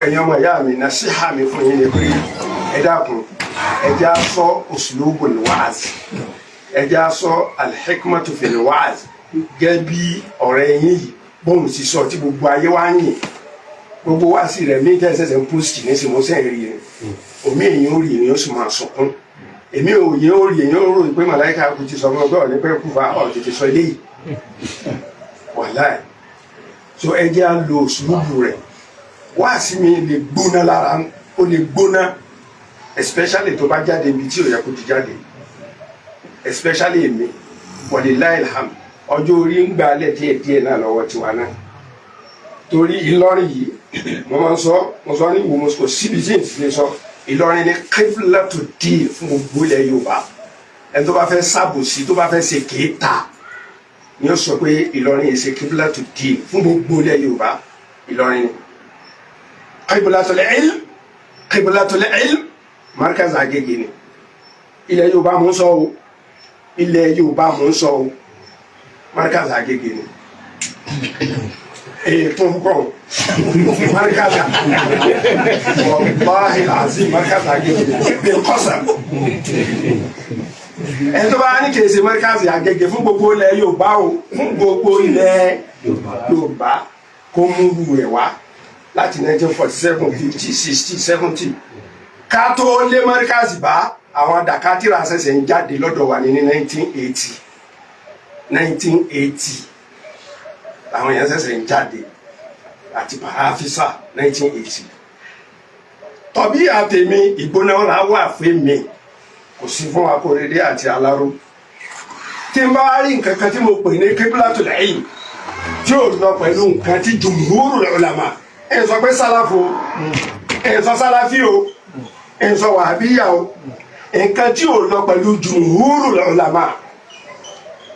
Ẹ̀yin ọmọ ìyá mi, nasiha mi fún yín ni pé ẹ dákun, ẹ jẹ́ á sọ uslubul wa'az, ẹ jẹ́ á sọ alhikmatu fil wa'az, gẹ́gẹ́ bí ọ̀rẹ́ yín yìí bóun sì sọ tí gbogbo ayé wá ń yìn. Gbogbo wá sí rẹ̀ mí tẹ́sẹ̀sẹ̀ ń post ní sí mo sẹ́ rí rẹ̀, omi èyàn ó rí, èyàn ó sì máa sunkún. Èmi ò yẹn ó rí, èyàn ó rò pé màláìka kò ti sọ fún ọ pé ọ̀ní pẹ́ kú fa ọ̀ tètè sọ eléyìí, wàláì. So ẹ jẹ́ á lo uslubu rẹ̀. Wáàsí mi lè gbóná lára, ó lè gbóná, especially tó bá jáde ibi tí ò yẹ kó ti jáde, especially èmi. Walillahi alhamd, ọjọ́ orí ń gbà lẹ̀ díẹ̀ díẹ̀ náà lọ́wọ́ tiwa náà, torí Ìlọrin yìí, mo máa ń sọ, mo sọ ní ìwò, mo kò síbi tí n ti lè sọ, Ìlọrin ní kíbla tó dì fún gbogbo ilẹ̀ Yorùbá. Ẹni tó bá fẹ́ sábòsí, tó bá fẹ́ ṣe kéèta, ni ó sọ pé Ìlọrin yìí ṣe kíbla tó dì fún gbogbo ilẹ̀ Yorùbá. Ìlọrin ni qiblatul ilm, qiblatul ilm, markaz Agége ni. Ilẹ̀ Yorùbá mò ń sọ o, ilẹ̀ Yorùbá mò ń sọ o, markaz Agége ni. Ètò kọ́ markaz, wallahi azim, markaz Agége ni bil qasam. Ẹni tó bá ní kìí ṣe markaz Agége fún gbogbo ilẹ̀ Yorùbá o, fún gbogbo ilẹ̀ Yorùbá, kó mú rẹ̀ wá láti 1947, 50, 60, 70, ká tó lé markaz bá. Àwọn dàkátìrà ṣẹ̀ṣẹ̀ ń jáde lọ́dọ̀ wa ní 1980, 1980 àwọn èèyàn ṣẹ̀ṣẹ̀ ń jáde àti pàráfísà 1980. Tọ́bí àtẹ̀mí ìgbóná ọ̀la wà fún mi, kò sí fún Akóredé àti Aláró. Tí n bá rí nǹkan kan tí mo pè ní qiblatul ilm tí ò lọ pẹ̀lú nǹkan tí jumhurul ulama ẹ̀ sọ pé sálàfo, ẹ̀ sọ sálàfí o, ẹ̀ sọ wàhábíyà o, nǹkan tí ò lọ pẹ̀lú jumhurul ulama,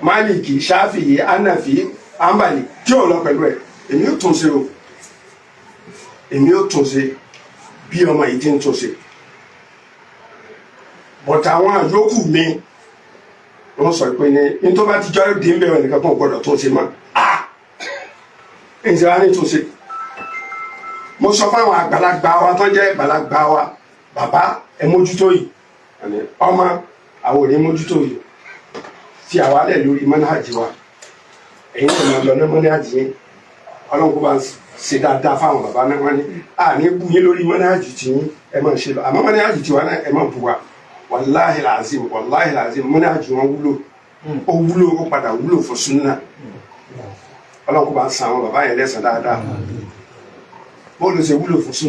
Máàlìkì, Ṣáfìyí, Hánàfí, Hanbali, tí ò lọ pẹ̀lú ẹ̀, èmi ò tún ṣe o, èmi ò tún ṣe bí ọmọ yìí ti ń tún ṣe. But àwọn àyókù mi, wọ́n sọ pé ní tó bá ti jọ́ dín bẹ́ẹ̀, nìkan kan gbọ́dọ̀ tún ṣe mọ́. Ah, ǹjẹ́ wàá ní tún ṣe? Mo sọ fáwọn àgbàlagbà wa tó jẹ́ àgbàlagbà wa, bàbá, ẹ mójútó yìí. Ọmọ àwọn ò ní mójútó yìí, fi àwálẹ̀ lórí manhaj wa, ẹ̀yin náà máa lọ ní manhaj yín. Ọlọ́run kó bá ń ṣe dáadáa fáwọn bàbá náà. Wọ́n ní à ní bú yín lórí manhaj tí yín, ẹ máa ṣe lọ, àmọ́ manhaj tiwa náà, ẹ máa bù wá. Wàláhì làzim, wàláhì làzim, manhaj wọn wúlò, ó wúlò, ó padà wúlò fún súnà. Ọlọ́run kó bá ń san àwọn bàbá yẹn lẹ́san dáadáa. Bóòlù ṣe wúlò fún súnà.